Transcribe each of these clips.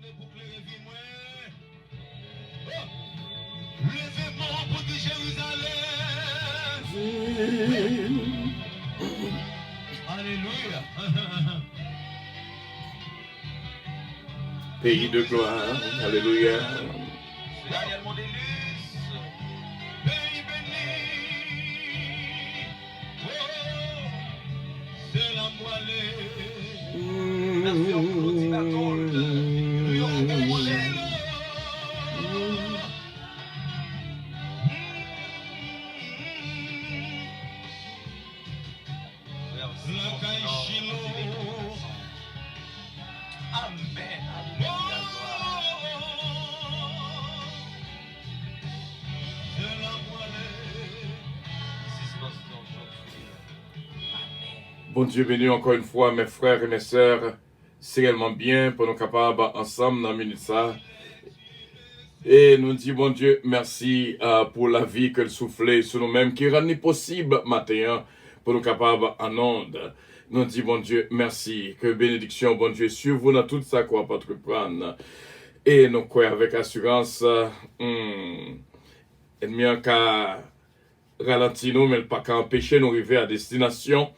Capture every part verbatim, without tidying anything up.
Pou klere vi mwen. Oh! Leve men w pou di Jerizalèm. Alelouya. Pays de gloire. Alelouya. Daniel Mondelis. Peyi beni. Oh, se la m prale. Nasyon Florida Gold. Yon bèl chèn. Lakay Chilo. Amèn. Alelouya. Glwa. Se la m prale. Sispansyon jodi. Amèn. Bondye beni w ankò yon fwa, mes frères et mes sœurs. Se reyèlman byen pou nou kapab ansanm nan minit sa. E nou di Bondye mèsi uh, pou lavi ke l soufle sou nou menm, ki rann li posib maten an pou nou kapab an ond. Nou di Bondye mèsi, ke benediksyon Bondye swiv ou nan tout sa ke w ap antreprann. E nou kwè avèk asirans, hmm, ènmi an ka ralanti nou, men l pa ka anpeche nou rive a destinasyon.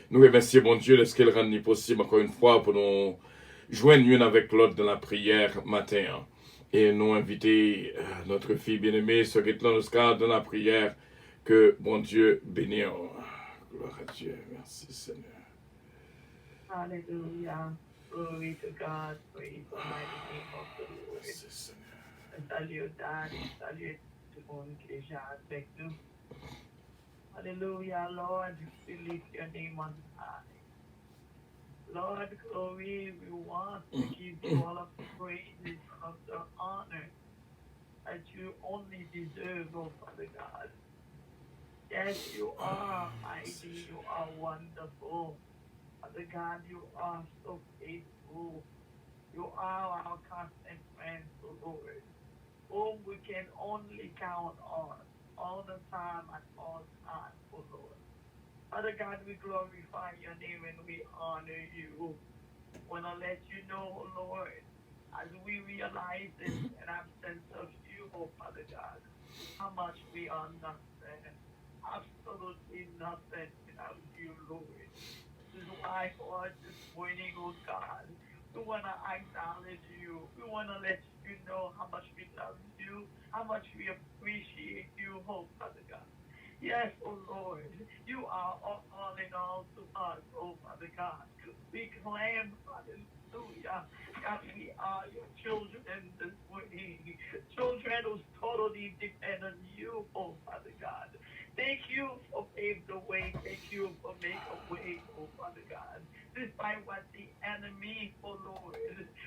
Nou remèsye Bondye dèske l rann li posib ankò yon fwa pou nou jwenn youn avèk lòt nan lapriyè maten an. E nou envite euh, notre fille bien-aimée, sè Guetland Oscar, dans la prière. Que Bondye beni w. Gloire à Dieu. Merci, Seigneur. Hallelujah. Glory to God. Praise the mighty name of the Lord. Merci, Seigneur. Mwen salye w, Dad. Mwen salye tout moun ki deja avèk nou. Hallelujah, Lord. We lift your name on high. Lord, glory, we want to give you all of the praises, all of the honor that you only deserve, oh Father God. Yes, you are mighty, you are wonderful. Father God, you are so faithful. You are our constant friend, oh Lord, whom we can only count on all the time, at all time, oh Lord. Father God, we glorify your name and we honor you. Want to let you know, oh Lord, as we realize this in absence of you, oh Father God, how much we are nothing, absolutely nothing without you, Lord. This is why for us this morning, oh God, we want to acknowledge you. We want to let you know how much we love you, how much we appreciate you, oh Father God. Yes, oh Lord, you are all in all to us, oh Father God. We claim, hallelujah, that we are your children this morning. Children who totally depend on you, oh Father God. Thank you for paving the way. Thank you for making a way, oh Father God. Despite what the enemy, oh Lord,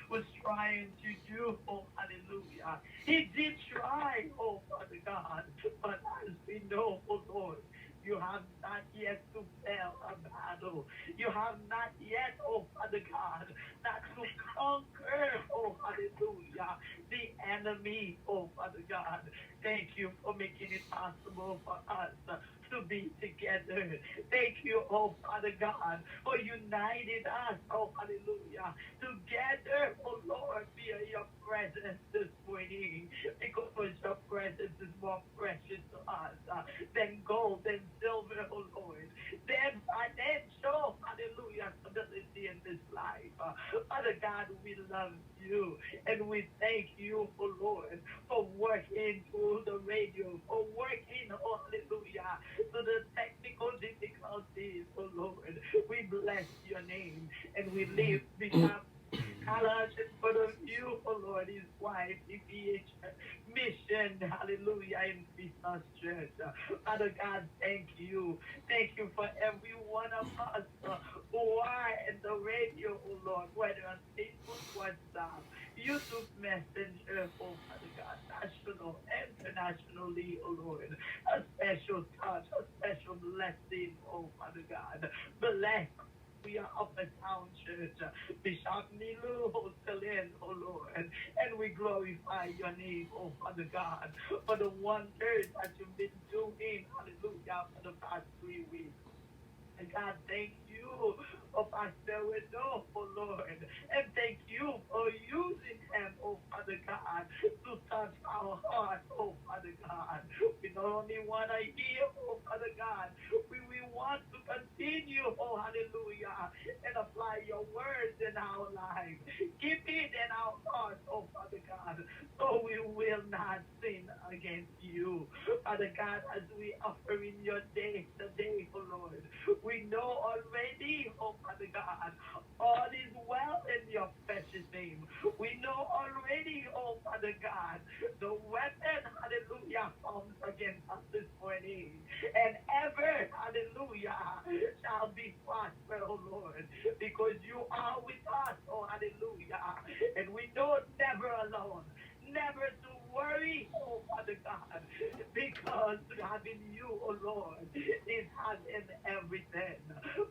was trying to do, oh hallelujah. He did try, oh Father God, but as we know, oh Lord, you have not yet to fail a battle. You have not yet, oh Father God, not to conquer, oh hallelujah, the enemy, oh Father God. Thank you for making it possible for us to be together. Thank you, oh Father God, for uniting us, oh hallelujah, together, oh Lord, via your presence this morning, because your presence is more precious to us uh, than gold and silver, oh Lord, than financial, hallelujah, stability in this life. Uh, Father God, we love you and we thank you, oh Lord, for working through the radio, for working, oh hallelujah, through the technical difficulties, oh Lord. We bless your name and we lift Bishop Kalash in front of you, oh Lord, his wife, the P H mission, hallelujah, in Christmas Church. Father God, thank you. Thank you for every one of us uh, who are in the radio, oh Lord, whether on Facebook, WhatsApp, YouTube Messenger, oh Father God, national, internationally, oh Lord. A special touch, a special blessing, oh Father God. Bless we are Upper Town Church, Bishop Milou Hotelin, oh Lord, and we glorify your name, oh Father God, for the wonders that you've been doing, hallelujah, for the past three weeks. And God, thank you for Pastor Renaud, oh Lord, and thank you for using him, Our heart, oh Father God. We not only want to hear, oh Father God, we, we want to continue, oh hallelujah, and apply your words in our life. Keep it in our heart, oh Father God, so we will not sin against you. Father God, as we offer in your day today, oh Lord, we know already, oh Father God, all is well in your precious name. We know already, oh Father God, the weapon, hallelujah, forms against us this morning. And ever, hallelujah, shall be prosper, oh Lord, because you are with us, oh hallelujah. And we know never alone, never to worry, oh Father God, because having you, oh Lord, is having everything.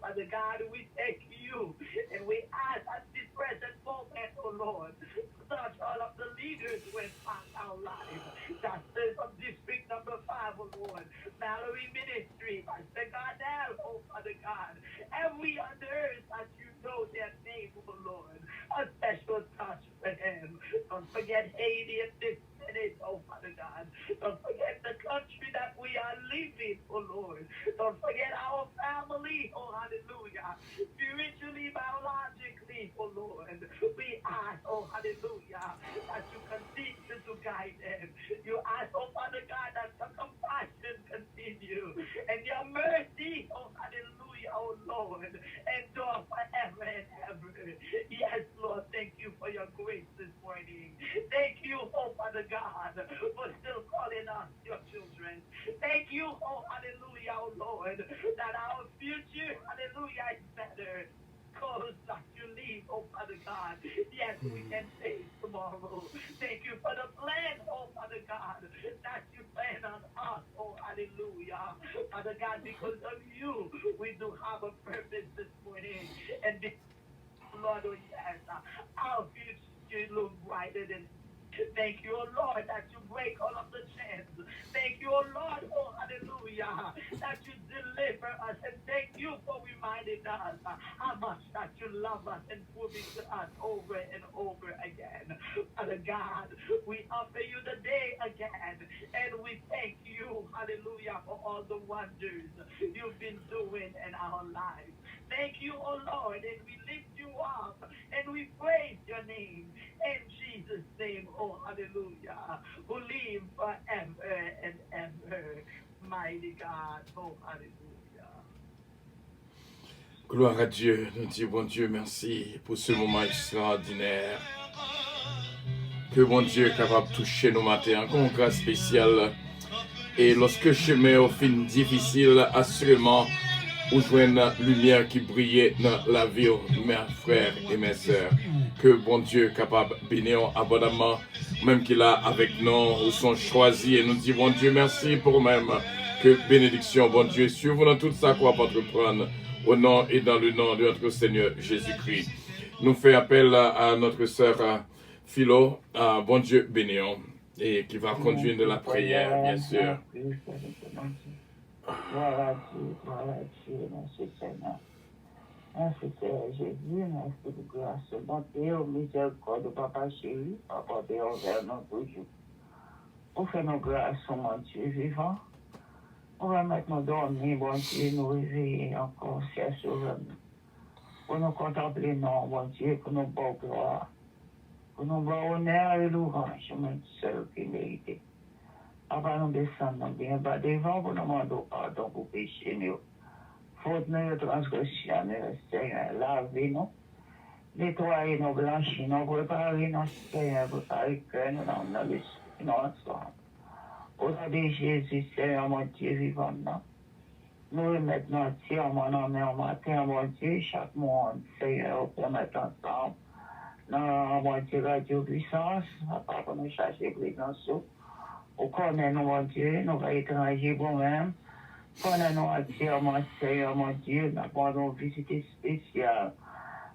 Father God, we thank you and we ask at this present moment, oh Lord, to touch all of the leaders who impact our lives. Pastors of District Number Five, oh Lord, Mallory Ministry, Pastor Gardell, oh Father God, every others that you know their name, oh Lord, a special touch for them. Don't forget Haiti in this minute, oh Father God. Don't forget the country that we are living, oh Lord. Don't forget our family, oh hallelujah. Spiritually, biologically, oh Lord. We ask, oh hallelujah, that you continue to guide them. You ask, oh Father God, that your compassion continue and your mercy, oh hallelujah, oh Lord, endure forever and ever. Yes, Lord, thank you for your grace this morning. Thank you, oh Father God, for still calling us your children. Thank you, oh hallelujah, oh Lord, that our future, hallelujah, is better. Cause that you live, oh Father God. Yes, we can face tomorrow. Thank you for the plan, oh Father God, that you plan on us, oh hallelujah. Father God, because of you, we do have a purpose this morning. And Lord, oh yes, our future look brighter than. Thank you, oh Lord, that you break all of the chains. Thank you, oh Lord, oh hallelujah, that you deliver us. And thank you for reminding us how much that you love us and proving to us over and over again. Father God, we offer you the day again, and we thank you, hallelujah, for all the wonders you've been doing in our lives. Thank you, oh Lord, and we lift you up and we praise your name in Jesus' name, oh hallelujah, who live forever and ever. Mighty God, oh hallelujah. Gloire à Dieu. Nous disons Bondye mèsi pou se moman ekstraòdinè. Ke Bondye kapab touche nou maten an kon gras espesyal. E lòske chemen yo fin difisil, asireman ou jwenn limyè ki briye nan lavi w, mè frè e mè sè. Ke Bondye kapab beni w abondamman. Ou menm ki la avèk nou, ou se yon chwazi, e nou di Bondye mèsi pou ou menm. Ke benediksyon Bondye suiv ou nan tout sa ke w ap antreprann. Au nom et dans le nom de notre Seigneur Jésus-Christ. Nous fait appel à, à notre sœur euh, Philo. Euh, Bondye beni w et qui va conduire de la prière, bien sûr. Glwa a Dye, glwa a Dye, mèsi Senyè. Mèsi Seyè Jezi, mèsi pou gras ou, bonte ou, mizèrikòd ou, Papa cheri, ou pote anvè nou toujou. Ou fè nou gras ou, Bondye vivan. Ou pèmèt nou dòmi, Bondye, nou reveye ankò, Seyè Sovè nou. Pou nou kontanple non w, Bondye, pou nou ba w glwa. Pou nou ba w onè e louwanj, ou menm sèl ki merite. Papa, nou desann nou byen ba devan w pou nou mande w padon pou peche nou yo, fot nou yo, transgresyon nou yo, Senyè. Lave nou, netwaye nou, blanchi nou, prepare nou, Senyè, prepare kè nou, nanm nou, lespri nou ansanm. O non de Jezi, Senyè, Bondye vivan nan. Nou remèt nou antyèman nan men w maten an, Bondye, chak moun, Senyè, ou pèmèt ansanm nan, Bondye, Radyo Pwisans, Papa, pou nou chache prezans ou. Ou konnen nou, Bondye, nou pa etranje pou ou menm. Konnen nou antyèman, Senyè, Bondye, n ap mande yon vizit espesyal.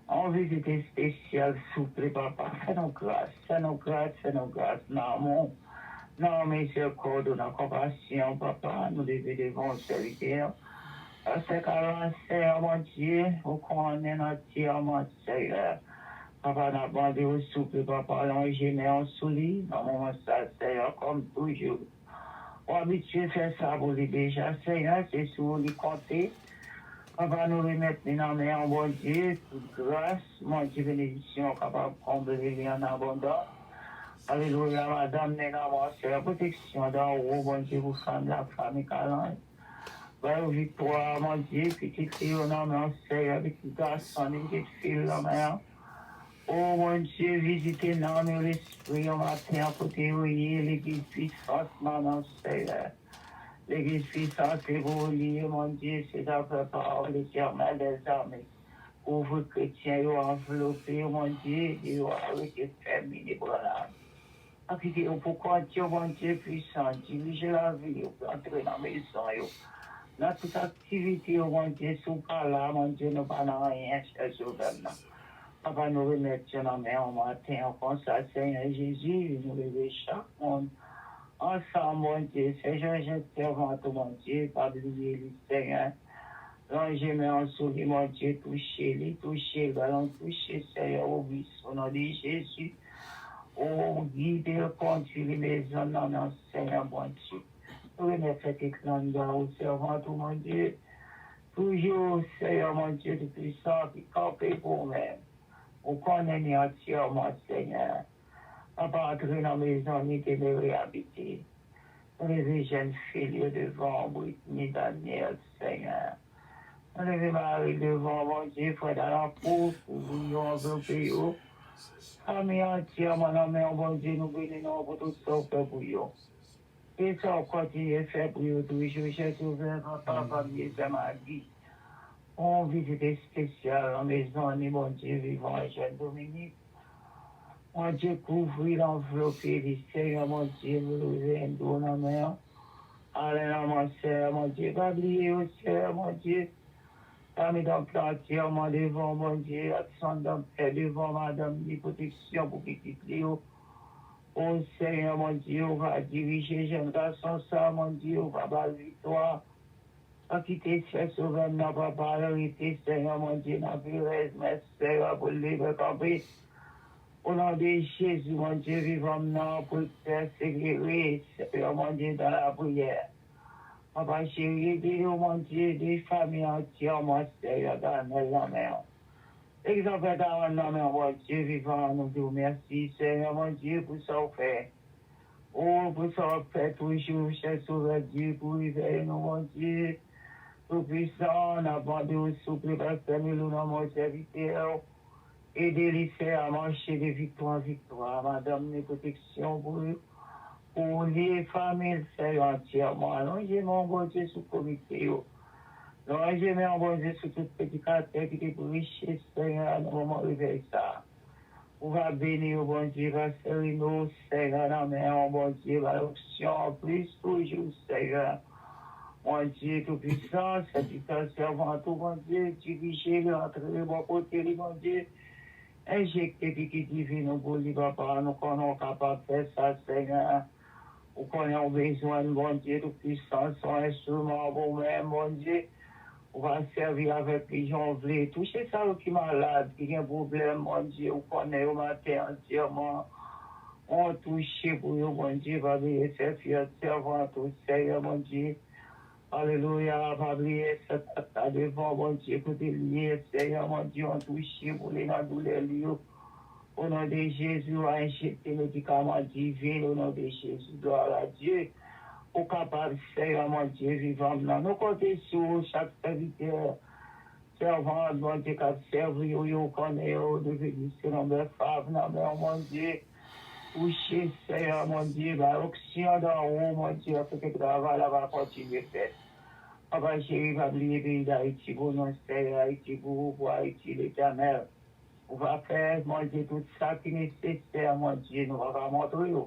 Yon vizit espesyal, souple, Papa. Fè nou gras, fè nou gras, fè nou gras, nan amou w, nan mizèrikòd ou, nan konpasyon w, Papa. Nou leve devan w, sèvitè w. Pastè Karan, Senyè Bondye, ou konnen antyèman, Senyè. Papa, n ap mande w, souple, Papa, lonje men w sou li nan moman sa, Seyè, kòm toujou. Ou abitye fè sa pou li deja, Seyè, se sou ou li konte. Papa, nou remèt li nan men w, Bondye, tout gras, Bondye, benediksyon kapab konble li an abondans. Alelouya, madanm li nan men w, Seyè, pwoteksyon dan ou, Bondye, pou fanm la, fanmi Kalanj. Ba yo viktwa, Bondye, pitit li yo nan men w, Seyè, pitit gason li, pitit fi l nan men w. O Bondye, vizite nanm yo, lespri yo maten an kote yo ye, legliz pwisans nan men w, Seyè. Legliz pwisans se pou ou li ye, Bondye, se zafè pa w, Letènèl dèzame. Kouvri kretyen yo, anvlope yo, Bondye, ede yo a rete fèm inebranlab. Pa kite yo pou kont yo, Bondye pwisan, dirije lavi yo, antre nan mezon yo. Nan tout aktivite yo, Bondye, si w pa la, Bondye, nou pa nan anyen, chè Sovè m nan. Papa, nou remèt yo nan men w maten an konsa, Seyè Jezi, nou leve chak moun ansanm, Bondye, Sè Jòjèt, sèvant ou, Bondye, pa bliye li, Seyè. Lonje men w sou li, Bondye, touche li, touche l, ba l yon touche, Seyè, o Kris, o non de Jezi. O gide l, kondui li, mezon nan men w, Seyè, Bondye. Nou remèt sèt ekran ba ou, sèvant ou, Bondye. Toujou, Seyè, Bondye Toupisan, ki kanpe pou ou menm. Ou konnen ni antyèman, Seyè. Papa, antre nan mezon li, demere abite. Leve jèn fi l yo devan w, Britney Daniel, Seyè. Leve mari l devan w, Bondye, frè Dalankou, kouvri yo, anvlope yo. Fanmi antyèman nan men w, Bondye, nou beni non w pou tout sa w fè pou yo. E sa w kontinye fè pou yo toujou, chè Sovè, papa, pa bliye sè Magi. Yon vizit espesyal nan mezon li, Bondye vivan, jèn Dominik. Bondye kouvri l, anvlope li, Seyè Bondye, nou leve do nan men w. Ale nan men w, Seyè Bondye, pa bliye yo, Seyè Bondye. Fanmi dan plantye, anman devan w, Bondye, ak Sandra pè devan w, madanm li, pwoteksyon pou pitit li yo. O Seyè Bondye, ou va dirije jèn gason sa, Bondye, ou va ba l viktwa. Pa kite sè Sovè m nan, papa, rete, Seyè Bondye, nan perèz, men Seyè pou l leve kanpe. O non de Jezi, Bondye vivan m nan, pou l pèseverans, Seyè Bondye, dan lapriyè. Papa cheri, ede yo, Bondye, ede fanmi an antyèman, Seyè, Danèl nan men w. Egzanp Dawan nan men w, Bondye vivan, nou di w mèsi, Seyè Bondye, pou sa w fè. O, pou sa w ap fè toujou, chè Sovè Dye, pou revèy nou, Bondye. Toupwisan, n ap mande w, souple, pastè Milou nan men w, sèvitè w. Ede li, Seyè, mache de viktwa an viktwa. Madanm li, pwoteksyon pou, pou li e fanmi l, Seyè, antyèman. Lonje men w, Bondye, sou komite yo. Lonje men w, Bondye, sou tout predikatè ki te preche, Seyè, nan moman revèy sa a. Ou va beni yo, Bondye, pastè Reno, Seyè, nan men w, Bondye, ba l onksyon an plis toujou, Seyè. Bondye Toupwisan, sèvitè sèvant ou, Bondye, dirije li, antre bò kote li, Bondye. Enjekte piki diven ou pou li, papa. Nou konnen w kapab fè sa, Seyè. Ou konnen w bezwen n, Bondye Toupwisan, se yon enstriman pou ou menm, Bondye. Ou va sèvi avèk li jan w vle. Touche sa yo ki malad, ki gen pwoblèm, Bondye. Ou konnen yo maten antyèman. On touche pou yo, Bondye. Pa bliye sèvitè sèvant ou, Seyè, Bondye. Alelouya, pa bliye sè Tata devan Bondye kote l ye, Seyè Bondye, yon touche pou li nan doulè li yo. O non de Jezi, w a enjekte medikaman diven, o non de Jezi, glwa a Dye. Ou kapab, Seyè Bondye vivan m nan. Nou konte sou ou, chak sèvitè, sèvant, Bondye, k ap sèvi ou yo, ou konnen yo, nou vini selon bèl fav nan men w, Bondye. Touche, Seyè Bondye, bay onksyon dan ou, Bondye, afin ke travay la va kontinye fèt. Papa cheri, pa bliye peyi Dayiti pou nou, Seyè, Ayiti pou ou, pou Ayiti, Letènèl. Ou va fè, Bondye, tout sa ki nesesè, Bondye, nou pa ka montre yo.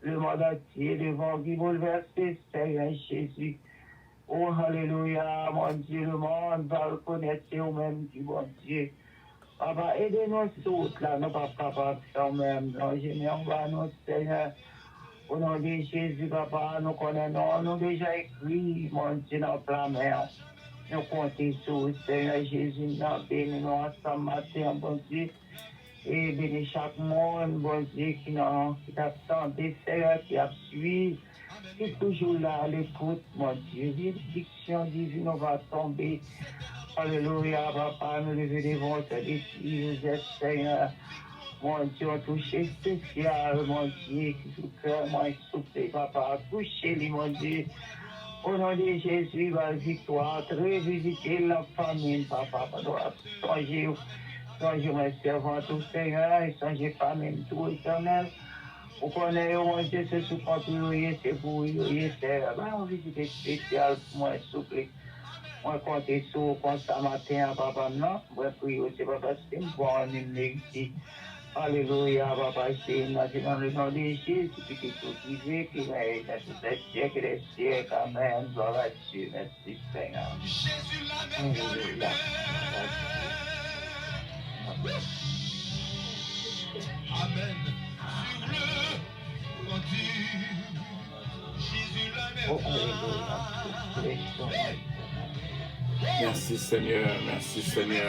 Lemonn antye devan w ki boulvèse, Seyè Jezi. O, alelouya, Bondye, lemonn va rekonèt se ou menm ki Bondye. Papa, ede nou sou wout la, nou p ap kapab fè w menm. Lonje men w ba nou, Senyè. O non de Jezi, papa, nou konnen non nou deja ekri, Bondye, nan pla men w. Nou konte sou ou, Senyè Jezi, n ap beni nou ansanm maten an, Bondye. E beni chak moun, Bondye, ki nan, ki t ap tande, Seyè, ki ap swiv, ki toujou la, alekout, Bondye. Benediksyon divin ou va tonbe. Alelouya, papa, nou leve devan w, Seyè, Jozèf, Seyè. Bondye, yon touche espesyal, Bondye, ki sou kè mwen, souple, papa, touche li, Bondye. O non de Jezi, ba l viktwa, antre vizite l ak fanmi l, papa, pandan w ap sonje yo. Sonje mwen, sèvant ou, Seyè, e sonje fanmi m tou, Etènèl. Ou konnen yo, Bondye, se sou kont ou yo ye, se pou ou yo ye, Seyè. Ba yon vizit espesyal pou mwen, souple. Mwen konte sou ou konsa maten an, papa m nan. Mwen priye w, se pa paske m bon, ni m merite. Alelouya, papa, se nan, se nan le non de Jezi, pitit ou ki viv, ki règne dans tous les siècles des siècles. Amen. Gloire à Dieu. Merci, Seigneur. Alelouya. Amen. Oh, alelouya. Mèsi, Senyè. Mèsi, Senyè.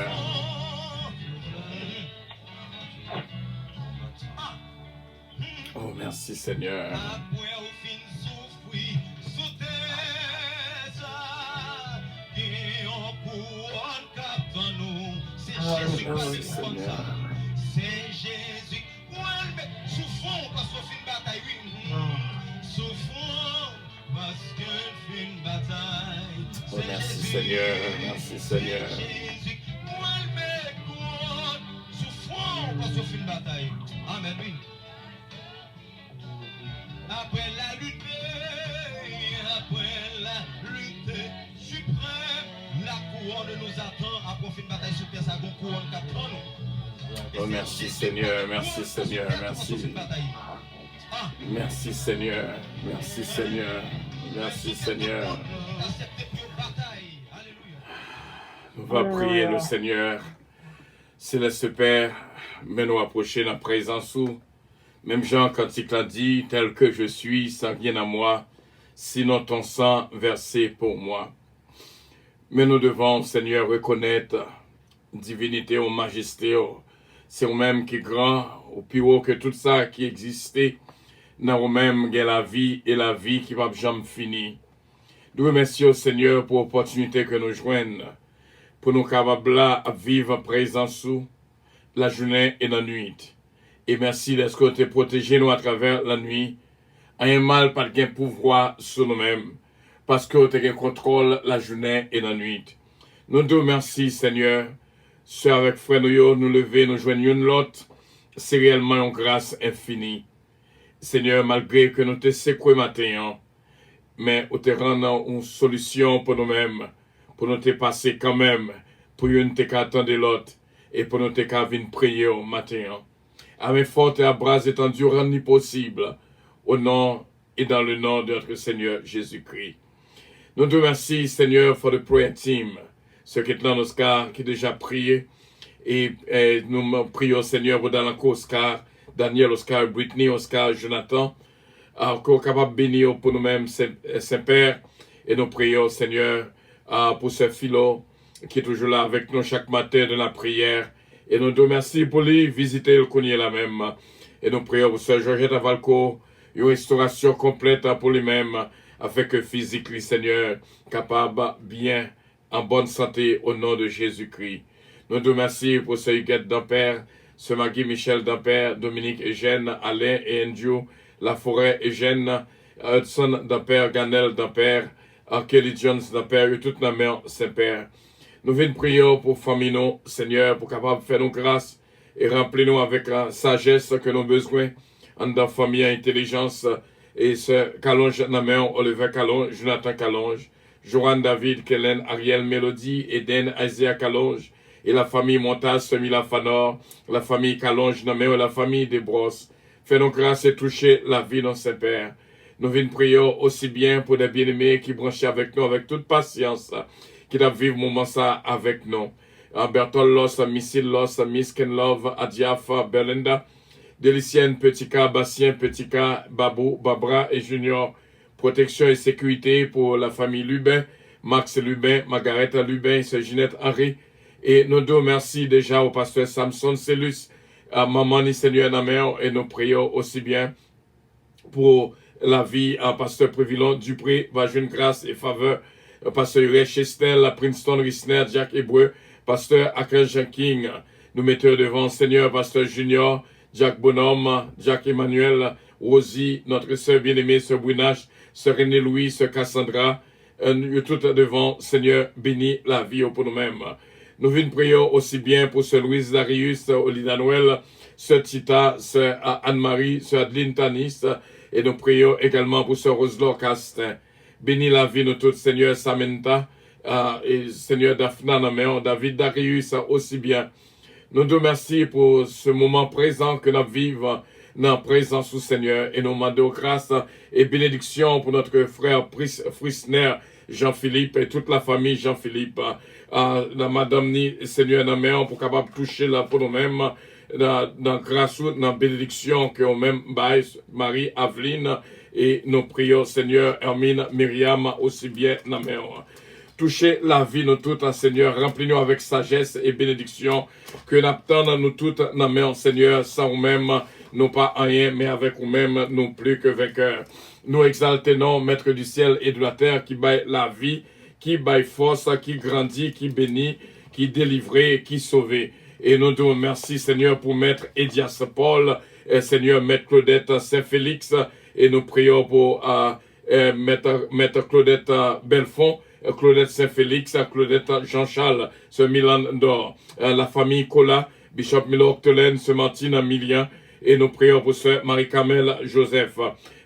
Oh, mèsi, Senyè. Apre w fin soufri sou tè sa, gen yon kouwòn k ap tann ou. Se Jezi k pale kouwòn sa. Se Jezi k pral met sou fwon w paske w fin batay, wi. Sou fwon w paske w fin batay. Oh, mèsi, Senyè. Mèsi, Senyè. Se Jezi k pral met kouwòn sou fwon w paske w fin batay. Amèn, wi. Après la lutte, après la lutte suprême, la couronne nous attend. Apre w fin batay sou tè sa, gon kouwòn k ap tann ou. Oh, mèsi, Senyè, mèsi, Senyè, mèsi. Mèsi, Senyè, mèsi, Senyè, mèsi, Senyè. Nou va priye le Senyè. Seleste Pè, men nou apwoche nan prezans ou. Menm jan kantik la di, tel que je suis, sans rien à moi, sinon ton sang versé pour moi. Men nou devan w, Senyè, rekonèt divinite w, majeste w. Se ou menm ki gran, ou pi wo ke tout sa ki egziste. Nan ou menm gen lavi, e lavi ki p ap janm fini. Nou remèsye w, Senyè, pou opòtinite ke nou jwenn pou nou kapab la ap viv an prezans ou lajounen e lannwit. E mèsi dèske w te pwoteje nou atravè lannwit. Anyen mal pa t gen pouvwa sou nou menm, paske w te gen kontwòl lajounen e lannwit. Nou di w mèsi, Senyè. Sè avèk frè nou yo, nou leve, nou jwenn youn lòt. Se reyèlman yon gras enfini. Senyè, malgre ke nou te sekwe maten an, men ou te rann yon solisyon pou nou menm, pou nou te pase kanmenm, pou youn te ka tande lòt, e pou nou te ka vin priye w maten an. A men forte, à bras étendus, rann li posib, au nom et dans le nom de notre Seigneur Jésus-Christ. Nou di w mèsi, Senyè, for the prayer team. Sè Ketlan Oscar ki deja priye. E, e nou priye w, Senyè, pou Dalanco Oscar, Daniel Oscar, Britney Oscar, Jonathan. A, ke w kapab beni yo pou nou menm, Sen-, Senpè. E nou priye w, Senyè, a, pou Sè Filo, ki toujou la avèk nou chak maten de la priyè. E nou di w mèsi pou li, vizite l kounye la menm. E nou priye w pou Sè Georgette Avalco, yon restorasyon konplèt pou li menm, afin ke fizik li, Senyè, kapab byen, an bòn sante, o non de Jezikri. Nou di w mèsi pou Sè Huguette Dampert, Sè Maggie Michel Dampert, Dominique Eugène, Alain et Andrew Laforêt Eugène, Hudson Dampert, Ganel Dampert, Kelly Jones Dampert, yo tout nan men w, Senpè. Nou vin priye w pou fanmi nou, Senyè, pou kapab fè nou gras e ranpli nou avèk, a, sajès ke nou bezwen anndan fanmi an, entèlijans. E Sè Calonge nan men w, Oliver Calonge, Jonathan Calonge, Joanne David, Kellen, Ariel, Mélodie, Eden, Isaiah Calonge, e la famille Montas, Sè Mila Fanor, la famille Calonge nan men w, la famille Desbrosses. Fè nou gras e touche lavi nou, Senpè. Nou vin priye w osi byen pou de byeneme ki branche avèk nou avèk tout pasyans, ki t ap viv moman sa avèk nou. A, Bertol Los, Misil Los, Miss Kenlove, Adiaf, Belinda, Delicienne, Petit K, Bastien, Petit K, Babou, Babra e Junior. Pwoteksyon e sekirite pou la famille Lubin, Max Lubin, Margaretta Lubin, Sè Jeanette Henry. E nou di w mèsi deja o pastè Samson Celus, a, manman ni, Senyè, nan men w, e nou priye w osi byen pou lavi a pastè Previlon Dupré, va jwenn gras e favè. Pastè Urè Chesnel, Princeton Risner, Jack Hébreu, pastè Akanj King. Nou mete yo devan Senyè, pastè Junior, Jack Bonhomme, Jack Emmanuel, Rosie, notre sœur bien-aimée, sœur Brinache, sœur René Louis, sœur Cassandra, euh, yo tout devan Senyè, beni lavi yo pou nou menm. Nou vin priye osi byen pou sè Louise Darius, Olinda Noël, sè Tita, sè, euh, Anne-Marie, sè Adeline Tanis, e nou priye egalman pou sè Roselor Castin. Beni lavi nou tout, Senyè, Samantha, euh, e Senyè, Daphna nan men w, David Darius, euh, osi byen. Nou di w mèsi pou se moman prezan ke n ap viv nan prezans ou, Senyè, e nou mande w gras e benediksyon pou notre frè Pris-, Frisner Jean-Philippe e tout la fanmi Jean-Philippe. Ah, nan madanm ni, Senyè, nan men w pou kapab touche l pou nou menm, nan, nan gras ou, nan benediksyon ke w menm bay Marie Aveline, e nou priye w, Senyè, Hermine, Myriam, osi byen nan men w. Touche lavi nou tout, Senyè, ranpli nou avèk sajès e benediksyon ke n ap tann nou tout nan men w, Senyè. San ou menm, nou pa anyen, men avèk ou menm, nou pli ke venkè. Nou egzalte non, Maître du ciel et de la terre, ki bay lavi, ki bay fòs, ki grandi, ki beni, ki delivre, ki sove. E nou di w mèsi, Senyè, pou Mèt Edias Paul, e Senyè, Mèt Claudette Saint Félix, e nou priye w pou, ah, eh, Mèt, Mèt Claudette, eh, Belfond, eh, Claudette Saint Félix, eh, Claudette Jean Charles, sè Milan Dor, eh, la famille Colas, Bishop Milo Octolène, sè Martine Milian, e nou priye w pou sè Marie Carmelle Joseph.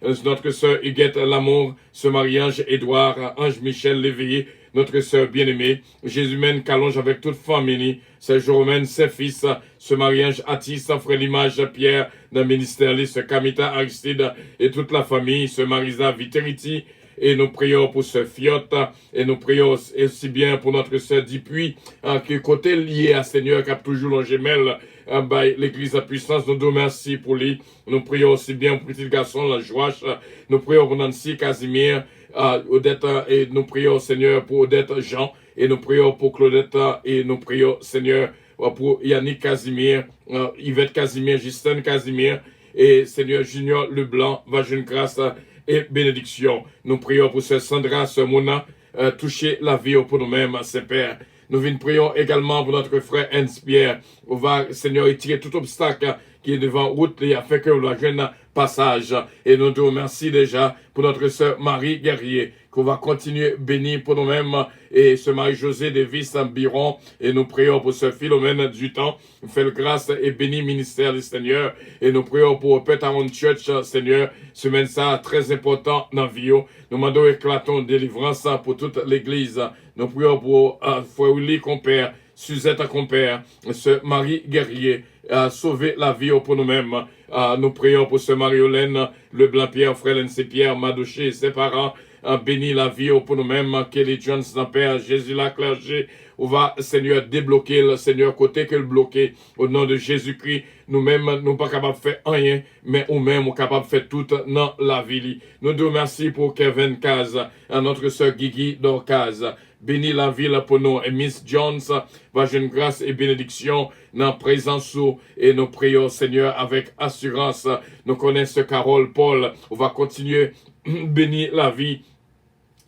Eh, notre sœur Huguette Lamour, sè Marie-Ange Edouard, Ange Michel Léveillé, notre sœur bien-aimée, Jésus mène Calonge avec toute famille, sè Joromène Saint-Fils, sè Marie-Ange Atis, frè Limaj Pierre, nan ministè li, sè Kamita Aristide, e tout la fanmi, sè Marisa Viteriti, e nou priye w pou sè Fiot, e nou priye w osi byen pou notre sè Dupuis, ah, ki kote l ye a, Senyè, k ap toujou lonje men l, ah, bay legliz la pwisans, nou di w mèsi pou li. Nou priye w osi byen pou pitit gason l, Joach, nou priye w pou Nancy Casimir, ah, Odette, e nou priye w, Senyè, pou Odette Jean, e nou priye w pou Claudette, e nou priye w, Senyè, pou Yannick Casimir, eh, Yvette Casimir, Justin Casimir, e Senyè Junior Leblanc va jwenn gras e benediksyon. Nou priye w pou sè Sandra, sè Mona, eh, touche lavi yo pou nou menm, Senyè. Nou vin priye w egalman pou notre frè Hans Pierre. Ou va, Senyè, retire tout obstak ki devan wout li, afin ke w va jwenn pasaj. E nou di w mèsi deja pou notre sè Marie Guerrier, ke w va kontinye beni pou nou menm, e sè Marie José Davis Biron, e nou priye w pou sè Philomène Dutan, fè l gras e beni ministè li, Senyè, e nou priye w pou Pè Tawon Church, Senyè, semèn sa a trè enpòtan nan vi yo. Nou mande w eklate yon delivrans pou tout legliz. Nou priye w pou, ah, frè Willy Konpè, Suzette Konpè, sè Marie Guerrier, ah, sove lavi yo pou nou menm. Ah, nou priye w pou sè Mariolène Leblanc Pierre, frè Lency Pierre, Madoche, sè paran, ah, beni lavi yo pou nou menm. Kelly Jones nan pè, Jezi la klèje, ou va, Senyè, debloke l, Senyè, kote ke l bloke, o non de Jezikri. Nou menm, nou pa kapab fè anyen, men ou menm, ou kapab fè tout nan lavi li. Nou di w mèsi pou Kevin Caz, ah, notre sè Gigi Dorcaz. Beni lavi l pou nou. E Miss Jones va jwenn gras e benediksyon nan prezans ou. E nou priye w, Senyè, avèk asirans. Nou konnen sè Carole Paul, ou va kontinye beni lavi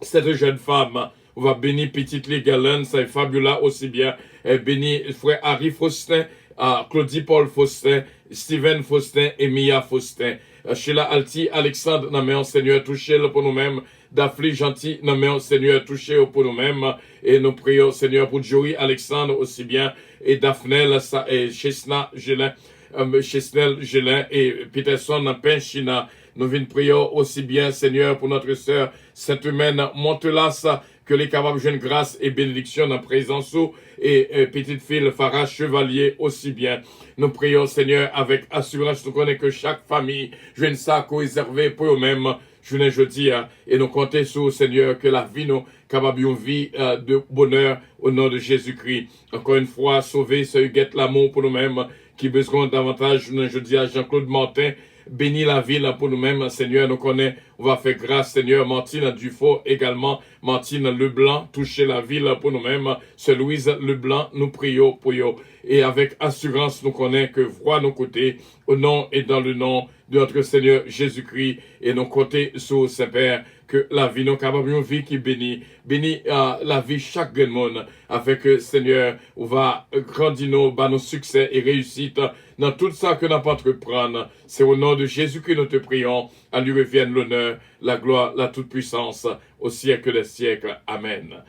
cette jeune femme. Ou va beni pitit li, Gerlens, e Fabiola osi byen. E beni frè Harry Faustin, ah, Claudie Paul Faustin, Steven Faustin e Mia Faustin. Eh, Sheila Alti Alexandre nan men w, Senyè, touche l pou nou menm. Dafli Janti nan men w, Senyè, touche yo pou nou menm. E nou priye w, Senyè, pou Joey Alexandre osi byen, e Daphnel, sa, e Chesna Gelin, eh, Chesnel Gelin e Peterson nan Penchina. Nou vin priye w osi byen, Senyè, pou notre sè Sainte Humaine Montelas, ke li kapab jwenn gras e benediksyon nan prezans ou, e, e pitit fi l Farah Chevalier osi byen. Nou priye w, Senyè, avèk asirans, nou konnen ke chak fanmi jwenn sa ke w rezève pou yo menm jounen jodi a, e nou konte sou ou, Senyè, ke lavi nou kapab yon vi, eh, de bonè, o non de Jezikri. Ankò yon fwa, sove sè Huguette Lamour pou nou menm, ki bezwen w davantaj jounen jodi a, Jean-Claude Martin, Beni lavi l pou nou menm, Senyè. Nou konnen ou va fè gras, Senyè. Martine Dufault egalman, Martine Leblanc, touche lavi l pou nou menm. Sè Louise Leblanc, nou priye pou yo. E avèk asirans, nou konnen ke vwa nou koute, au nom et dans le nom de notre Seigneur Jésus-Christ. E nou konte sou Senpè, ke lavi nou kapab yon vi ki beni. Beni, euh, lavi chak grenn moun. Afin ke, Senyè, ou va grandi nou, ba nou siksè e reyisit nan tout sa ke n ap antreprann. C'est au nom de Jésus que nous te prions. À lui reviennent l'honneur, la gloire, la toute-puissance, au siècle des siècles. Amen.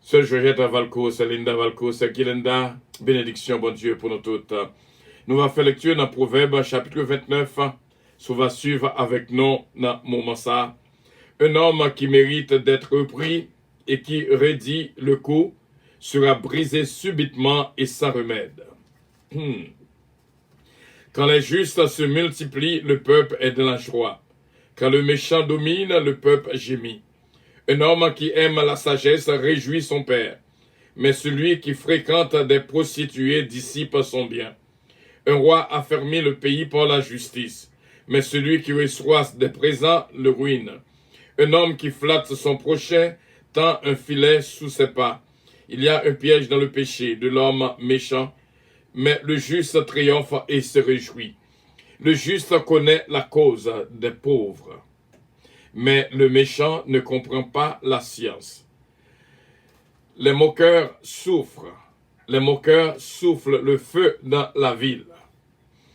Sè Georgette Valcourt, sè Linda Valcourt, sè Gilenda, benediksyon Bondye pou nou tout. Nou va fè lekti nan Pwovèb, chapit vennèf, si w va swiv avèk nou nan moman sa. Un homme qui mérite d'être repris et qui raidit le coup sera brisé subitement et sans remède. Hmm. Quand les justes se multiplient, le peuple est dans la joie. Quand le méchant domine, le peuple gémit. Un homme qui aime la sagesse réjouit son père, mais celui qui fréquente des prostituées dissipe son bien. Un roi affermit le pays par la justice, mais celui qui reçoit des présents le ruine. Un homme qui flatte son prochain tend un filet sous ses pas. Il y a un piège dans le péché de l'homme méchant, mais le juste triomphe et se réjouit. Le juste connaît la cause des pauvres, mais le méchant ne comprend pas la science. Les moqueurs souffrent, les moqueurs soufflent le feu dans la ville,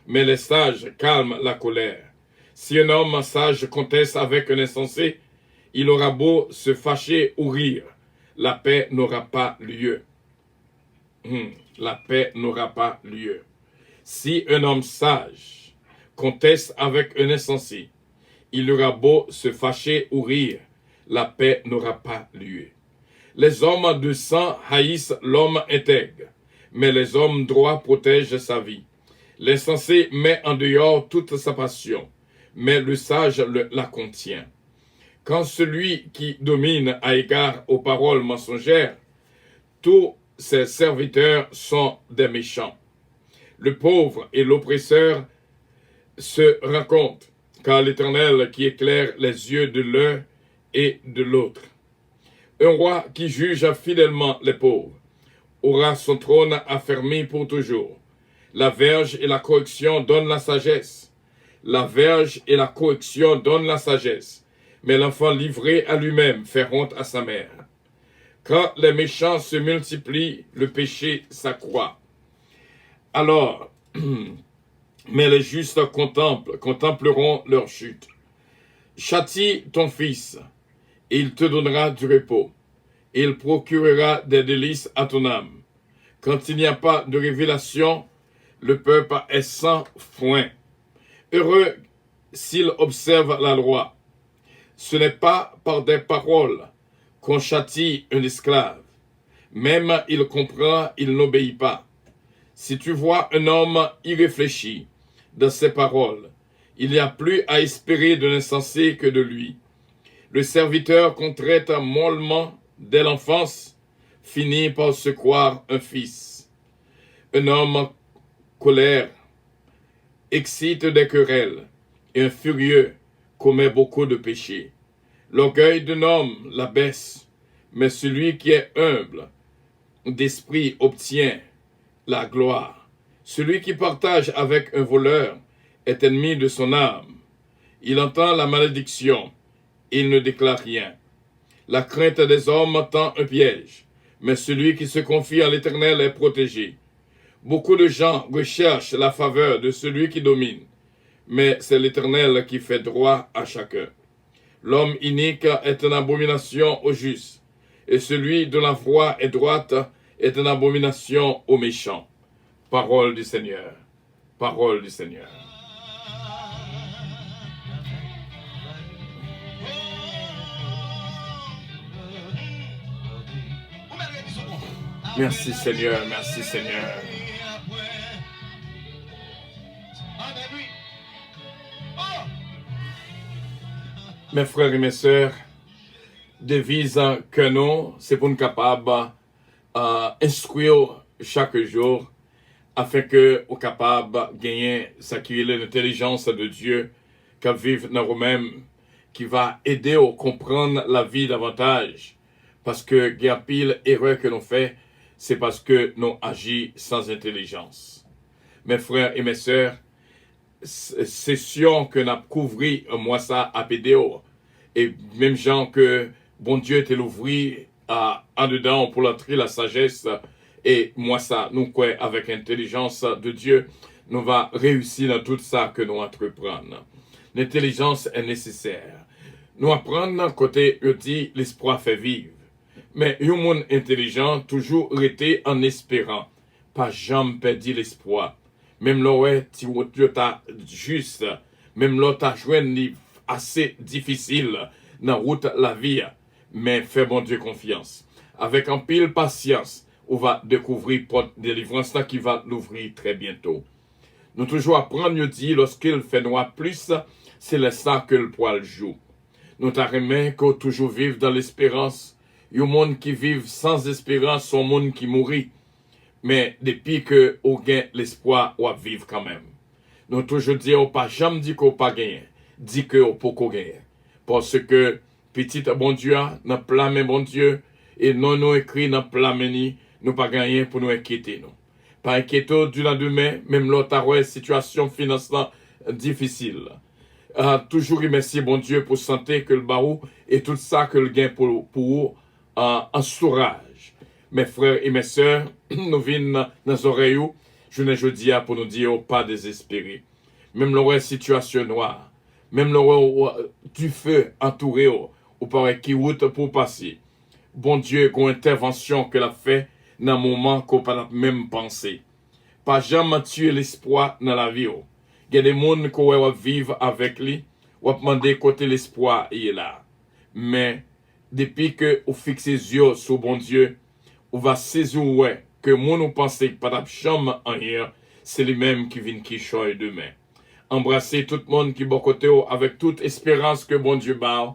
mais les sages calment la colère. Si un homme sage conteste avec un insensé, il aura beau se fâcher ou rire, la paix n'aura pas lieu. Hmm, la paix n'aura pas lieu. Si un homme sage conteste avec un insensé, il aura beau se fâcher ou rire, la paix n'aura pas lieu. Les hommes de sang haïssent l'homme intègre, mais les hommes droits protègent sa vie. L'insensé met en dehors toute sa passion, mais le sage le- la contient. Quand celui qui domine a égard aux paroles mensongères, tous ses serviteurs sont des méchants. Le pauvre et l'oppresseur se rencontrent, car l'Éternel qui éclaire les yeux de l'un et de l'autre. Un roi qui juge fidèlement les pauvres aura son trône affermi pour toujours. La verge et la correction donnent la sagesse. La verge et la correction donnent la sagesse, mais l'enfant livré à lui-même fait honte à sa mère. Quand les méchants se multiplient, le péché s'accroît. Alors, mais les justes contemplent, contempleront leur chute. Châtie ton fils, et il te donnera du repos, et il procurera des délices à ton âme. Quand il n'y a pas de révélation, le peuple est sans foin. Heureux s'il observe la loi. Ce n'est pas par des paroles qu'on châtie un esclave. Même il comprend, il n'obéit pas. Si tu vois un homme irréfléchi dans ses paroles, il y a plus à espérer de l'insensé que de lui. Le serviteur qu'on traite mollement dès l'enfance finit par se croire un fils. Un homme colère excite des querelles, et un furieux commet beaucoup de péchés. L'orgueil d'un homme l'abaisse, mais celui qui est humble d'esprit obtient la gloire. Celui qui partage avec un voleur est ennemi de son âme. Il entend la malédiction, il ne déclare rien. La crainte des hommes tend un piège, mais celui qui se confie à l'Éternel est protégé. Beaucoup de gens recherchent la faveur de celui qui domine, mais c'est l'Éternel qui fait droit à chacun. L'homme inique est une abomination au juste, et celui dont la voie est droite est une abomination au méchant. Parole du Seigneur. Parole du Seigneur. Merci Seigneur, merci Seigneur. Mes frères et mes sœurs, deviz kè nou, se pou n kapab, euh, enskri w chak jou afin ke ou kapab genyen sa ki rele lentèlijans de Dye k ap viv nan ou menm, ki va ede w konprann lavi davantaj, paske gen anpil erè ke nou fè, se paske nou aji san entèlijans. Mes frères et mes sœurs, s- sesyon ke n ap kouvri mwa sa ap ede w. E menm jan ke Bondye te louvri a, andedan w pou lantre lasajès, e mwa sa nou kwè avèk entèlijans de Dye, nou va reyisi nan tout sa ke nou antreprann. Lentèlijans est nécessaire. Nou aprann kote yo di lespwa fè viv. Men yon moun entèlijan toujou rete an esperan. Pa janm pèdi lespwa. Menm lè w wè ti wout yo ta jis, menm lè w ta jwenn li ase difisil nan wout lavi a, men fè Bondye konfyans. Avèk anpil pasyans, ou va dekouvri pòt delivrans la ki va louvri trè byento. Nou toujou aprann yo di lòske l fè nwa plis, se lè sa ke l pwal jou. Nou ta renmen ke w toujou viv dan lesperans. Yon moun ki viv san esperans se yon moun ki mouri. Men depi ke ou gen lespwa, w ap viv kanmenm. Nou toujou di w pa janm di ke w pa genyen, di ke w poko genyen. Paske pitit Bondye a nan pla men Bondye, e non nou ekri nan pla men li, nou pa gen anyen pou nou enkyete nou. Pa enkyete w di nan demen, menm lè w ta wè sitiyasyon finans lan difisil. Ah, toujou remèsye Bondye pou sante ke l ba ou e tout sa ke l gen pou, pou ou an, an souraj. Mes frères et mes sœurs, nou vin nan zòrèy ou jounen jodi a pou nou di yo pa dezespere. Menm lè w wè sitiyasyon nwa, menm lè w wè w- dife antoure w, ou pa wè ki wout pou w pase. Bondye gon entèvansyon ke l ap fè nan moman ke w pa t ap menm panse. Pa janm tiye lespwa nan lavi w. Gen de moun ke w wè w ap viv avèk li, w ap mande kote lespwa ye la. Men depi ke ou fikse zye w sou Bondye, ou va sezi w wè ke moun ou panse ki pa t ap janm anyen, se li menm ki vin kichòy demen. Anbrase tout moun ki bò kote w avèk tout esperans ke Bondye ba w,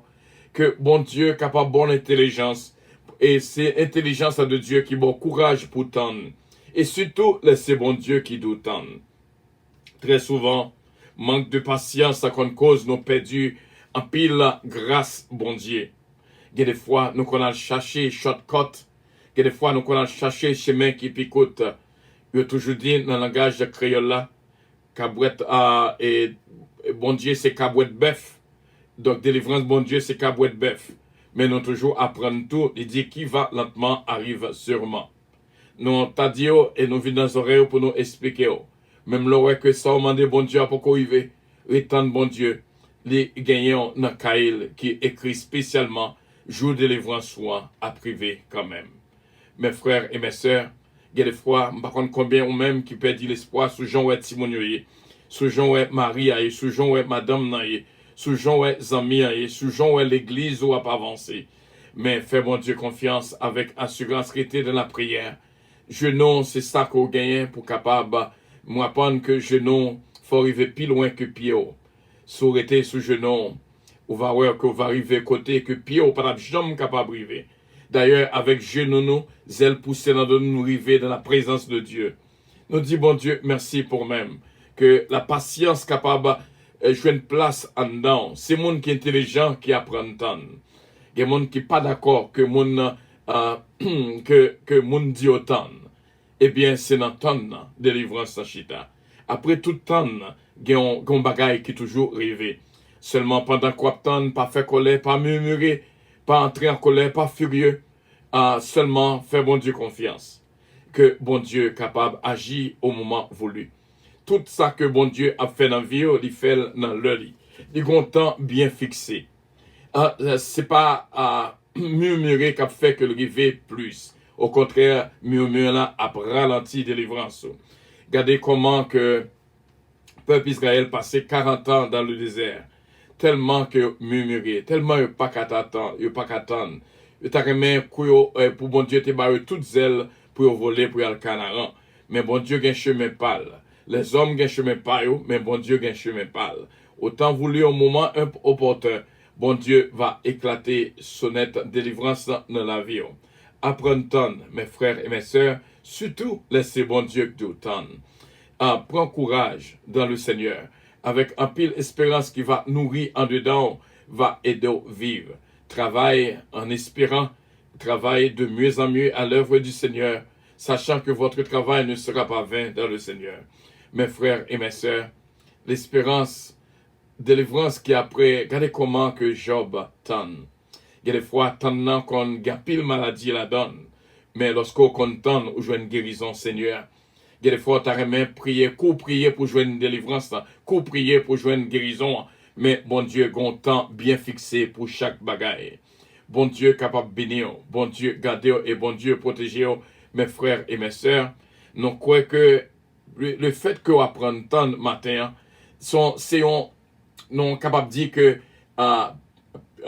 ke Bondye kapab ba w entèlijans, e se entèlijans la de Dye ki ba w kouraj pou tann, e sitou lè se Bondye ki di w tann. Trè souvan, mank de pasyans sa konn koz nou pèdi anpil gras Bondye. Gen de fwa, nou konn al chache shortcut. Gen de fwa, nou konn al chache chemen ki pi kout. Yo toujou di nan langaj kreyòl la, kabwèt, a, e, Bondye se kabwèt bèf. Donk, delivrans Bondye se kabwèt bèf. Men nou toujou aprann tou, li di qui va lentement arrive sûrement. Nou ta di yo e nou vin nan zòrèy yo pou nou esplike yo. Menm lè w wè ke sa w mande Bondye a poko rive, ret tann Bondye, li genyen w nan kay li ki ekri espesyalman jou delivrans ou an ap rive kanmenm. Mes frères et mes sœurs, gen de fwa, m pa konn konbyen ou menm ki pèdi lespwa sou jan w wè timoun yo ye, sou jan w wè mari a ye, sou jan w wè madanm nan ye, sou jan w wè zanmi an ye, sou jan w wè legliz ou ap avanse. Men fè Bondye konfyans avèk asirans, rete nan lapriyè. Jenou se sa ke w genyen pou kapab, mwen aprann ke jenou fè w rive pi lwen ke pye w. Si w rete sou jenou w, ou va wè ke w va rive kote ke pye w pa t ap janm kapab rive. Dayè, avèk jenou nou, zèl pouse nan do nou, nou rive nan la prezans de Dye. Nou di Bondye mèsi pou menm, ke la pasyans kapab, eh, jwenn plas anndan w. Se moun ki entèlijan ki aprann tann. Gen moun ki pa dakò ke moun, ah, ke, ke moun di yo tann. Ebyen, se nan tann nan delivrans lan chita. Apre tout tann nan, gen yon, gen yon bagay ki toujou rive. Sèlman pandan ke w ap tann, pa fè kòlè, pa mimire, pa antre an kòlè, pa firye. Ah, sèlman fè Bondye konfyans. Ke Bondye kapab aji o moman voulu. Tout sa ke Bondye ap fè nan vi w, li fè l nan lè li. Li gon tan byen fikse. Ah, se pa, ah, mimire k ap fè ke l rive plis. Okontrè, mimire lan ap ralanti delivrans ou. Gade kòman ke pèp Izrayèl pase karant an dans le désert. Tèlman ke yo mimire, tèlman yo pa ka t atan, yo pa ka tann. Yo ta renmen kou yo, eh, pou Bondye te ba yo tout zèl pou yo vole pou y al Kanaran. Men Bondye gen chemen pa l. Lèzòm gen chemen pa yo, men Bondye gen chemen pa l. Otan voulu au moment opportun, Bondye va eklate sonèt delivrans nan lavi w. Aprann tann, mes frères et mes sœurs, sitou lè se Bondye k di w tann. Ah, pran kouraj dans le Seigneur, avèk anpil esperans ki va nouri andedan w, va ede w viv. Travay en espérant, travay de mieux en mieux à l'œuvre du Seigneur, sachant que votre travail ne sera pas vain dans le Seigneur. Mes frères et mes sœurs, l'espérance, delivrans ki apre, gade kòman ke Jòb tann. Gen de fwa, tann nan konn gen anpil maladi ladan l. Men lòske w konn tann, ou jwenn gerizon Senyè a. Gen de fwa, w ta renmen priye, kou priye pou jwenn delivrans lan, kou priye pou jwenn gerizon an. Men Bondye gen yon tan byen fikse pou chak bagay. Bondye kapab beni w, Bondye gade w e Bondye pwoteje w, mes frères et mes sœurs. Nou kwè ke le, le fèt ke w aprann tann maten an, se yon, se yon, nou kapab di ke, ah,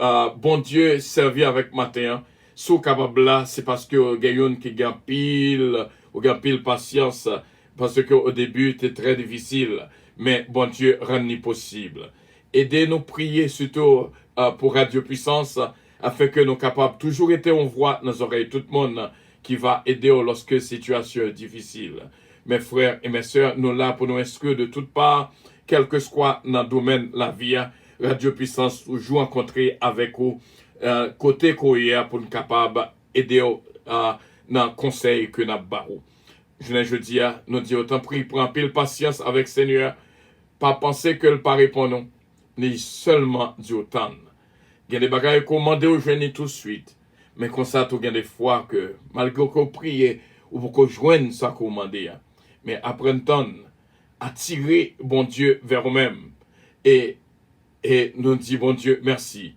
ah, Bondye sèvi avèk maten an. Si w kapab la, se paske w gen youn ki gen anpil, ou gen anpil pasyans, paske o debi te trè difisil, men Bondye rann li posib. Ede nou priye sitou, ah, pou Radyo Pwisans, afenke nou kapab toujou rete yon vwa nan zòrèy tout moun ki va ede w lòske sitiyasyon yo difisil. Mes frères et mes sœurs, nou la pou nou enstwi de tout pa, kèlkeswa nan domèn lavi a. Radyo Pwisans toujou an kontre avèk ou, eh, kote ke w ye a pou n kapab ede w, eh, nan konsèy ke n ap ba ou. Jounen jodi a, nou di w tanpri pran anpil pasyans avèk Senyè a. Pa panse ke l pa reponn ou, li sèlman di w tann. Gen de bagay ke w mande w jwenn li touswit, men konsa tou gen de fwa ke malgre ke w priye, ou poko jwenn sa ke w mande a. Men aprann tann, atire Bondye vè ou menm. E, e nou di Bondye mèsi.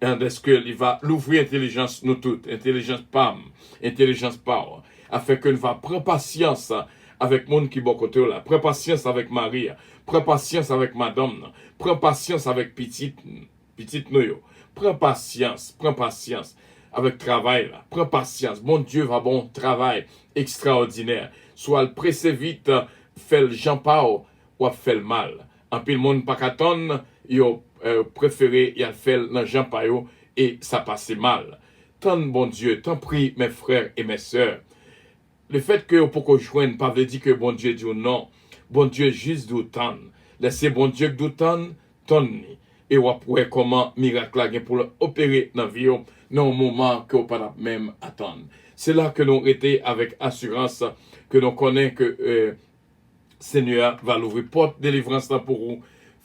E dèske li va louvri entèlijans nou tout, entèlijans pa m, entèlijans pa w, afenke nou va pran pasyans avèk moun ki bò kote w la, pran pasyans avèk mari a, pran pasyans avèk madanm nan, pran pasyans avèk pitit, pitit nou yo. Pran pasyans, pran pasyans avèk travay la, pran pasyans. Bondye va ba w yon travay ekstraòdinè. Si w al prese vit, fè l jan pa w, w ap fè l mal. Anpil moun pa ka tann, yo, eh, prefere y al fè l nan jan pa yo, e sa pase mal. Tann Bondye, tanpri, mes frères et mes sœurs. Lefètke w poko jwenn, pa vle di ke Bondye di w non. Bondye jis di w tann. Lè se Bondye k di w tann, tann li. E w ap wè kòman mirak la gen pou l opere nan vi w nan yon moman ke w pa t ap menm atann. Se la ke nou rete avèk asirans ke nou konnen ke, eh, Senyè a va louvri pòt delivrans lan pou ou.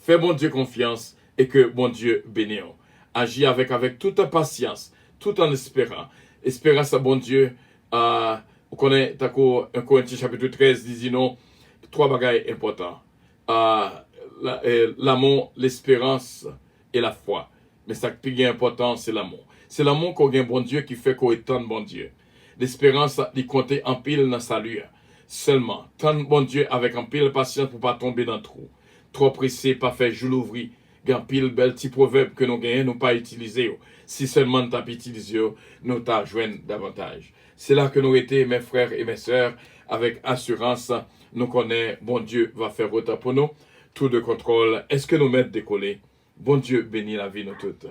Fè Bondye konfyans e ke Bondye beni w. Aji avèk, avèk tout pasyans, tout an esperan. Esperans a Bondye, ah, ou konnen, tankou en Korentyen chapit trèz li di nou, twa bagay enpòtan. Ah, la, eh, lanmou, lesperans e lafwa. Men sa k pi gen enpòtan, se lanmou. Se lanmou ke w gen Bondye ki fè ke w ret tann Bondye. Lesperans, li konte anpil nan sali a. Sèlman, tann Bondye avèk anpil pasyans pou w pa tonbe nan twou. Twò prese pa fè jou louvri. Gen anpil bèl ti pwovèb ke nou genyen, nou pa itilize yo. Si sèlman n t ap itilize yo, nou ta jwenn davantaj. Se la ke nou rete, mes frères et mes sœurs, avèk asirans, nou konnen Bondye va fè wout pou nou. Tou de kontwòl, èske nou mèt dekole? Bondye beni lavi nou tout.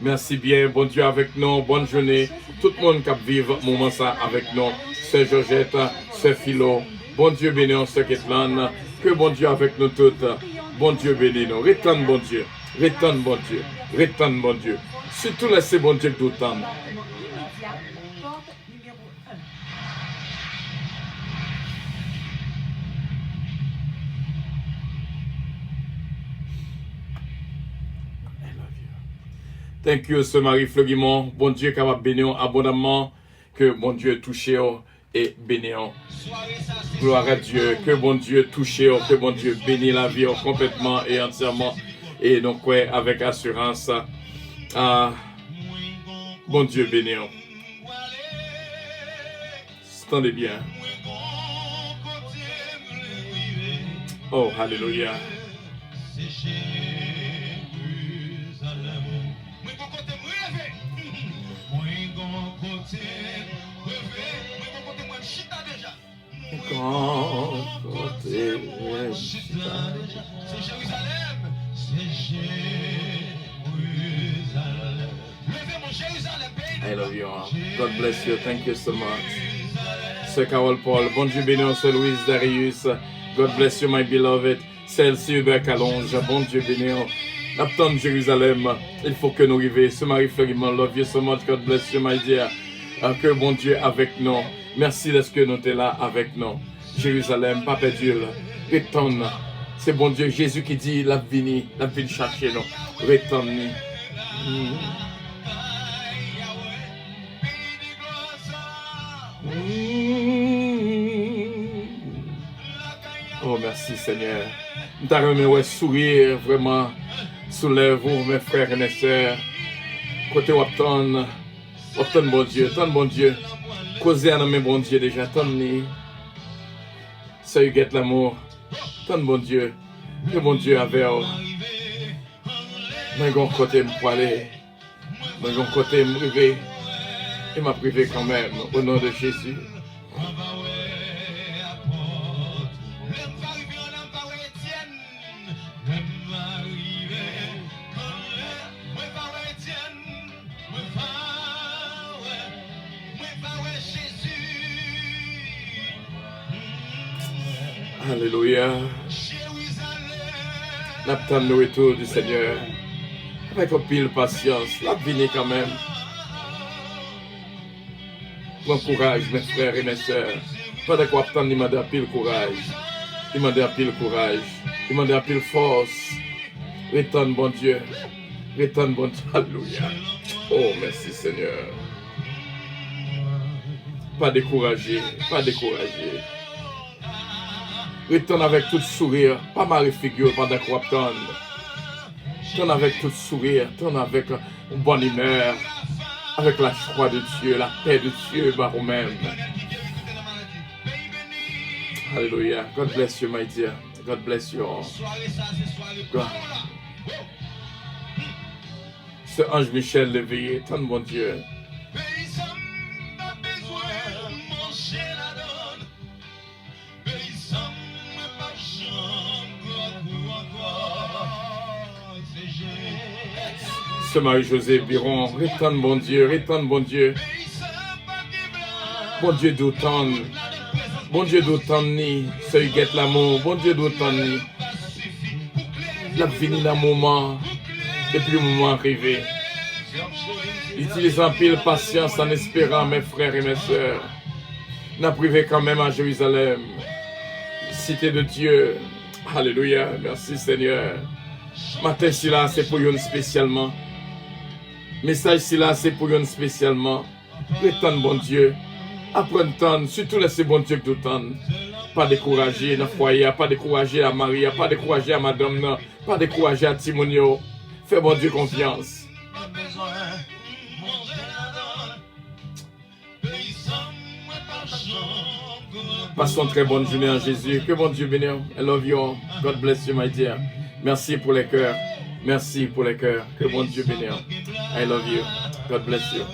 Mèsi byen, Bondye avèk nou, bòn jounen. Tout moun k ap viv moman sa avèk nou, sè Jòjèt, sè Filo, Bondye beni w, sè Ketlann. Ke Bondye avèk nou tout. Bondye beni nou. Ret tann Bondye. Ret tann Bondye. Ret tann Bondye. Sitou lè se Bondye k dwe tann. Thank you, sè Marie Fleurimont. Bondye kapab beni w abondamman. Ke Bondye touche w e beni w. Gloire à Dieu. Ke Bondye touche w. Ke Bondye beni lavi w konplètman e antyèman. E nou kwè avèk asirans. Ah, Bondye beni w. Tande byen. Oh, alelouya. Mwen gon kote mwen chita deja. Gon kote mwen chita. Se Jerizalèm. Se Jerizalèm. Leve mwen Jerizalèm, peyi nou. I love you all. God bless you. Thank you so much. Sè Carol Paul, Bondye beni w, Sè Louise Darius, God bless you, my beloved. Sè Elsie Hubert Calonge, Bondye beni w. N ap tann Jerizalèm, il faut que nou rive. Sè Marie Fleurimond, love you so much, God bless you, my dear. Ah, ke Bondye avèk nou. Mèsi dèske nou te la avèk nou. Jerizalèm, pa pèdi l. Ret tann. Se Bondye, Jezi ki di l ap vini, l ap vin chache nou. Ret tann li. Mm. Oh, mèsi, Senyè. M ta renmen wè souri vrèman sou lèv ou, mes frères et mes sœurs. Kote w ap tann, w ap tann Bondye, tann Bondye. Koze a nan men Bondye deja, tann li. Sè Huguette Lamour, tann Bondye. Ke Bondye avè w. Mwen gen yon kote m pwale. Mwen gen yon kote m rive. E m ap rive kanmenm, o non de Jezi. Alelouya. N ap tann le retour du Seigneur avèk anpil pasyans. L ap vini kanmenm. Pran kouraj, mes frères et mes sœurs. Pandan ke w ap tann, li mande anpil kouraj. Li mande anpil kouraj. Li mande anpil fòs. Ret tann Bondye. Ret tann Bondye. Alelouya. Oh, mèsi, Senyè. Pa dekouraje. Pa dekouraje. Ret tann avèk tout souri. Pa mare figi w pandan ke w ap tann. Tann avèk tout souri. Tann avèk yon bòn imè. Avèk la jwa de Dye, la pè de Dye ba ou menm. Alelouya. God bless you, my dear. God bless you all. God. Sè Ange Michel, leve, tann Bondye. Sè Marie José Biron, ret tann Bondye, ret tann Bondye. Bondye di w tann. Bondye di w tann li. Sè Huguette Lamour, Bondye di w tann li. L ap vini nan moman, epi moman an rive. Itilize anpil pasyans an esperan, mes frères et mes sœurs. N ap rive kanmenm a Jerizalèm, site de Dye. Alelouya, mèsi Senyè. Maten sila se pou youn espesyalman. Mesaj sila se pou youn espesyalman. Ret tann Bondye. Aprann tann, sitou lè se Bondye k di w tann. Pa dekouraje nan fwaye a, pa dekouraje a mari a, pa dekouraje a madanm nan, pa dekouraje a timoun yo. Fè Bondye konfyans. Pase yon trè bòn jounen an Jezi. Ke Bondye beni w. I love you all. God bless you, my dear. Merci pour les cœurs. Merci pour les cœurs. Ke Bondye beni w. I love you. God bless you.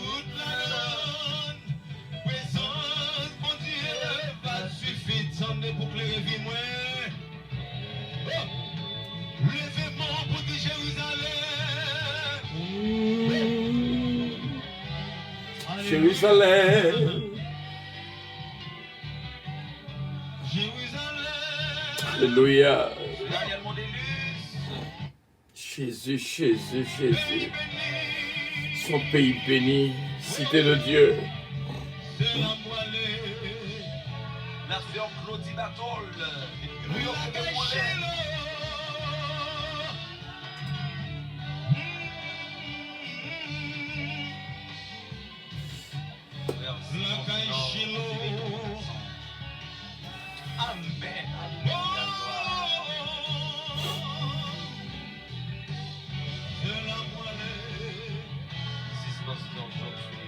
Jerizalèm. Alelouya. Jezi, Jezi, Jezi. Son peyi beni, site de Dye. La sè Claudie Batol, depi New York, New Orleans. Lakay Chilo. Amèn. Alelouya, glwa. This must not drop.